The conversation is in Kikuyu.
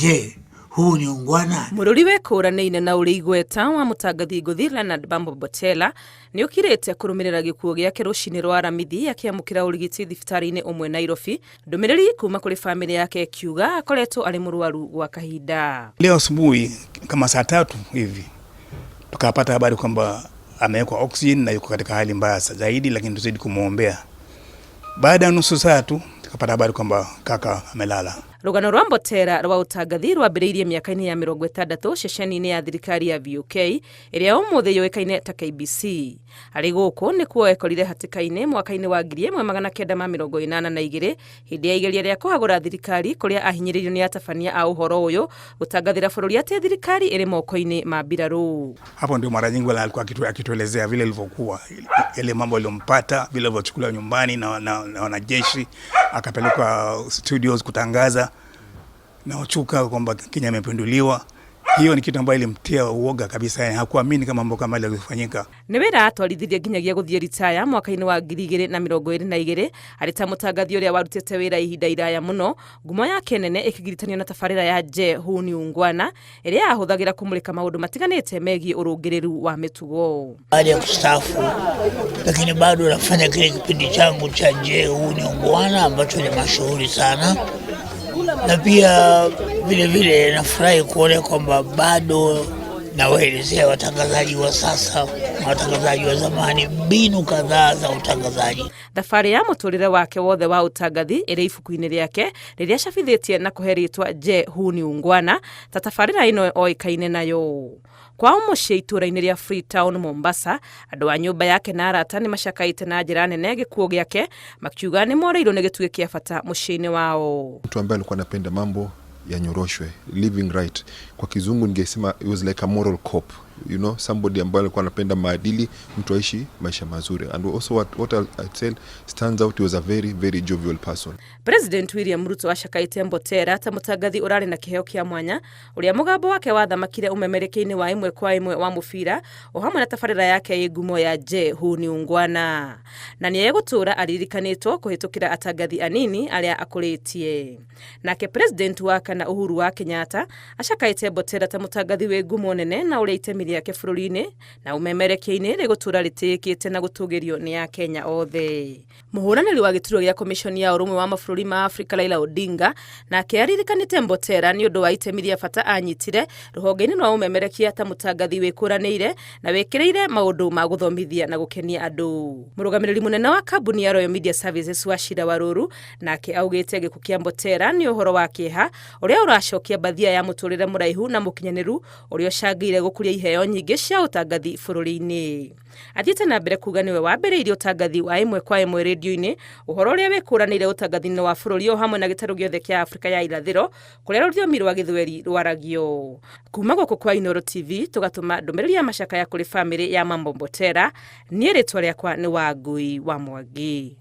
Je, huu ni ungwana? Mũrũri wĩkũranĩire na ũrĩ igweta wa mũtangathi ngũthi Leonard Bambo Mbotela nĩ ũkirĩte kũrũmĩrĩra gĩkuũ gĩake rũcinĩ rwa Aramithi akĩamũkĩra ũrigiti thibitarĩ-inĩ ũmwe Nairobi. Ndũmĩrĩri kuma kũrĩ famĩlĩ yake ĩkiuga akoretwo arĩ mũrwaru gwa kahinda. Leo asubuhi kama saa 3 hivi tukapata habari kwamba amewekwa oxygen na yuko katika hali mbaya zaidi, lakini tuzidi kumwombea. Baada ya nusu saa tu tukapata habari kwamba kaka amelala. Rũgano rwa Mbotela rwa ũtangathi rwambĩrĩirie mĩaka-inĩ ya 60 ceceni-inĩ ya thirikari ya VOK ĩrĩa ũmũthĩ yũĩkaine ta KBC. Arĩ gũkũ nĩkuo ekorire hatĩka-inĩ mwaka-inĩ wa 1982 hĩndĩ ya igeria rĩa kũhagũra thirikari kũrĩa ahinyĩrĩirio nĩ atabania a ũhoro ũyũ gũtangathĩra bũrũri atĩ thirikari ĩrĩ moko-inĩ ma mbirarũ. Hapo ndio mara nyingi alikuwa akituelezea vile ilivyokuwa, yale mambo aliyompata, vile alivyochukuliwa nyumbani na wanajeshi akapelekwa studios kutangaza na Ochuka kwamba Kenya imepinduliwa. Hiyo ni kitu ambayo ilimtia uoga kabisa, yani hakuamini kama mambo kama yale yalifanyika. Nĩ wĩra atwarithirie nginyagia gũthiĩ ritaya mwaka-inĩ wa 2022 arĩ ta mũtangathi ũrĩa warutĩte wĩra ihinda iraya mũno, ngumo yake nene ĩkĩgiritanio na tabarĩra ya Je, huu ni ungwana ĩrĩa yahũthagĩra kũmũrĩka maũndũ matiganĩte megiĩ ũrũngĩrĩru wa mĩtugo. Baada ya kustaafu, lakini bado nafanya kile kipindi changu cha Je, huu ni ungwana ambacho ni mashuhuri sana, na pia vile vile nafurahi kuona kwamba bado nawaelezea watangazaji wa sasa na watangazaji wa zamani mbinu kadhaa za utangazaji. Thabarĩ ya mũtũrĩre wake wothe wa ũtangathi ĩrĩ ibuku-inĩ rĩake rĩrĩa acabithĩtie na kũhe rĩtwa Je, huu ni ungwana ta tabarĩra ĩno oĩkaine nayo. Kwao mũciĩ itũũra-inĩ rĩa Freetown, Mombasa, andũ a nyũmba yake na arata nĩ macakaĩte na njĩra nene gĩkuũ gĩake, makiuga nĩ morĩirwo nĩ gĩtugĩ kĩa bata mũciĩ-inĩ wao. Mtu ambaye alikuwa anapenda mambo yanyoroshwe, living right. Kwa Kizungu ningesema it was like a moral cop, somebody ambaye alikuwa anapenda maadili, mtu aishi maisha mazuri. And also what I'd say stands out, he was a very, very jovial person. President William Ruto acakaĩte Mbotela ta mũtangathi ũrarĩ na kĩheo kĩa mwanya ũrĩa mũgambo wake wathamakire ũmemerekia-inĩ wa ĩmwe kwa ĩmwe wa mũbira o hamwe na tabarĩra yake ĩ ngumo ya Je, huu ni ungwana, na nĩ egũtũũra aririkanĩtwo kũhĩtũkĩra atangathi anini arĩa akũrĩtie. Nake President wa kana Uhuru wa Kenyatta acakaĩte Mbotela ta mũtangathi wĩ ngumo nene na ũrĩa itemi rĩake bũrũri-inĩ na ũmemerekia-inĩ rĩgũtũũra rĩtĩĩkĩte na gũtũgĩrio nĩ Akenya othe. Mũhũranĩri wa gĩturwa gĩa Commission ya Ũrũmwe wa Mabũrũri ma Afrika Raila Odinga nake aririkanĩte Mbotela nĩ ũndũ wa itemi rĩa bata anyitire rũhonge-inĩ rwa ũmemerekia ta mũtangathi wĩkũranĩire na wĩkĩrĩire maũndũ ma gũthomithia na gũkenia andũ. Mũrũgamĩrĩri mũnene wa kambuni ya Royal Media Services Wachira Waruru nake augĩte gĩkuũ kĩa Mbotela nĩ ũhoro wa kĩeha ũrĩa ũracokia mbathia ya mũtũrĩre mũraihu na mũkinyanĩru ũrĩa ũcangĩire gũkũria iheo nyingĩ cia ũtangathi bũrũri-inĩ. Athiĩte na mbere kuga nĩwe wambĩrĩirie ũtangathi wa ĩmwe kwa ĩmwe rĩndio-inĩ, ũhoro ũrĩa wĩkũranĩire ũtangathi-inĩ wa bũrũri o hamwe na gĩtarũ gĩothe kĩa Afrika ya irathĩro kũrĩa rũthiomi rwa Gĩthweri rwaragio. Kuma gũkũ kwa Inooro TV tũgatũma ndũmĩrĩri ya macakaya kũrĩ famĩlĩ ya Mambo Mbotela. Niĩ rĩtwa rĩakwa nĩ Wangui wa Mwangi.